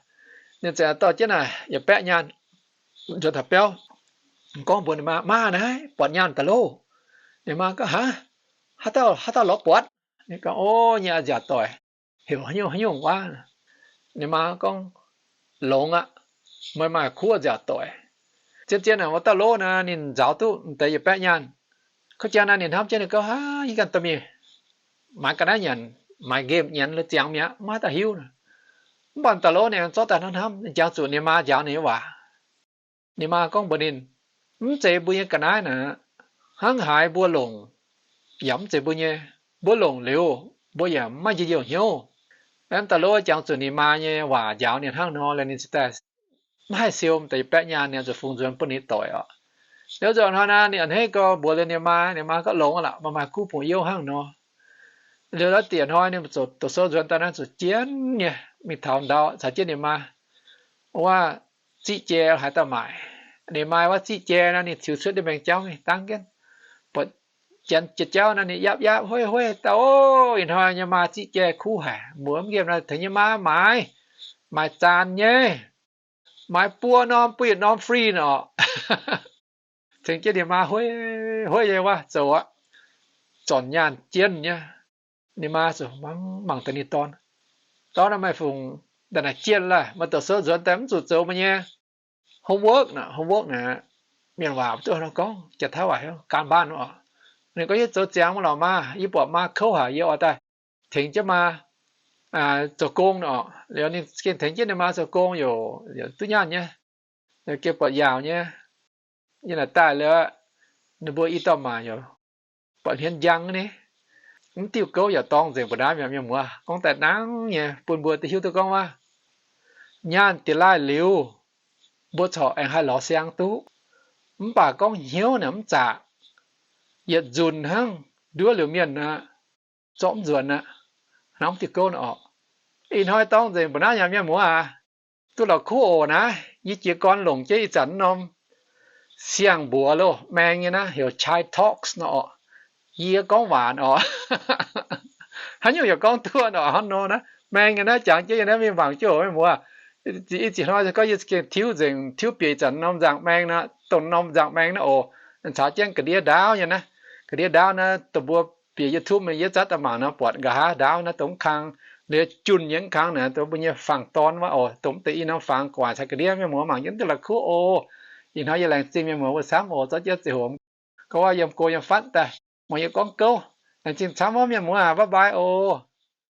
ninh ziouc dorh jienv naaic yietc baeqv nyaanh nzuonx taux biauv, gorngv mbuox ninh maa, Maa, naaiv buatc nyaanh daaih loh. Ninh maa gorngv, Haaix, haaix dauh, haaix dauh lorz buatc? Ninh gorngv, O, nyei a'nziaauc doic, heuc haaix nyungc haaix nyungc wuov. Ninh maa gorngv, Longx aqv. Meih maaih kuv a'nziaauc doic. Zien zien naaic, wuov dauh lov naaic ninh nzaaux duqv m'deix yietc baeqv nyaanh. Kouv jangx naaic ninh hnamv jienv ninh gorngv, Aav, yie ganh dorh mingh maaiz ga'naaiv nyanc, maaiz nqemh nyanc lorz ziangx mi'aqv, maiv maaih da'hiuv. Mv baac m'daaih lov ninh aengx zorqv daaih hnamv hnamv, ninh jangx zuqc ninh maa njaaux ninh nyei waac. Ninh maa gorngv mbuox ninh, Mv zeiz mbuo nyei ga'naaiv naaic. Hnangv haaix mbuo longc yaac mv zeiz mbuo nyei. Mbuo longc liuz, mbuo yaac maiv maaih njien-youh hnyouv. M'daaih lov jangx zuqc ninh maa nyei waac njaaux ninh hnangv nor, ninh ziouc daaih maiv haih siou m'deix yietc baeqv nyaanh, ninh zuqc fungx nzuonx bun ninh doic oc. Liuz nzunc hnoi naaic ninh a'hneiv gorngv mbuox liuz ninh maa, ninh maa gorngv, Longx aqv, meih maaih kuv bungx-youh hnangv nor. Liuz la'diec hnoi ninh ziouc doqc sou nzuonx daaih naaiv zuqc jienv nyei mingh taux ndau caux jienv ninh maa wuov ziqv jai haaix dauh maaic. Ninh maa wuov ziqv jai naaic ninh tiux cuotv ndiev mengh jauv mingh dangv jienv, buatc janx jiex jauv naaic ninh yapv-yapv hueiv hueiv daaih, O, ih hnoi nyei maa ziqv jai kuv haic, mbuox mv nqemh naaic, Tengx yie maa maaiz, maaiz zaanx nyei, maaiz buo norm, buo yietc norm free nor. Tengx jienv ninh maa hueiv hueiv nyei wuov zoux aqv. Zornc nyaanh jienv nyei. Ninh maa ziouc mangc deix ninh dorn, Dorn aac, meih fungc daaih naaic jienh laih, meih doqc sou nzuonx daaih mv zuqc zoux meih nyei homework nor. Homework naaic, mienh waac duqv nor gorngv, Janx-Taiv waac heuc การบ้าน oc. Ninh gorngv, Yie zoux ziangx mv lorqc maa, yie buatc maa kouv haic, yie oix daaih tengx jienv maa zoux gong nor. Liuz ninh gengh tengx jienv ninh maa zoux gong youc duqv nyaanh nyei, gengh buatc yaauc nyei. Yie naaic daaih liuz, ninh mbuo i dauh maac youc buatc hmien njang ni, mv diuh gouv yaac dorngx nzengc mbu'naaiv mi'aqv, mienh muoz. Gorngv daaih nangv nyei bun mbuo duqv hiuv duqv gorngv wuov, nyaanh diex laaih liuz, mbuo corc aengx haih lorz siang duqv. Mv baac gorngv hnyouv naaic mv zaqc, yietc nzunc hnangv nduov liuz mienh aqv, zorqv mv nzuonx aqv. Hnangv diuh gouv nor oc. Ih hnoi dorngx nzengc mbu'naaiv mi'aqv, mienh muoz aac. Duqv la'kuqv oc naaiv. Yie jiez gorn longc jienv ih zanc norm siang-mbuox loh, maeng nyei naaiv heuc Chai Talks nor oc. Yie gorngv waanc oc. Haaix nyungc yaac gorngv duqv nor, hnangv nor naaiv maeng nyei naaiv jangx jienv yie naaiv mingh mangc jienv oc, mienh muoz. Ih zanc hnoi gorngv yie gengh tiuv nzengc, tiuv bieqc ih zanc norm nzangc maeng nor, dongh norm nzangc maeng naaiv oc. Caux jienv ga'ndiev ndaauv nyei naaiv, ga'ndiev ndaauv naaiv dongh mbuo bieqc YouTube mingh yietv zatv daaih mangc nor, buatc nqa'haav ndaauv naaiv dongh mv kang, liuz junh nyei mv kang naaic, dongh mbuo nyei fangx-dorn wuov oc, dongh mv deix i norm fangx gu'nguaaic caux ga'ndiev, mienh muoz mangc jienv duqv la'kuqv oc. Ih hnoi yie laengz zingh mienh muoz mbuo camv oc, zorqv jienv ziangh hoc gorngv wuov yiem go yiem fatv daaih muangx yie gorngv gouv. Laengz zingh camv wuov mienh muoz aac, bye bye oc.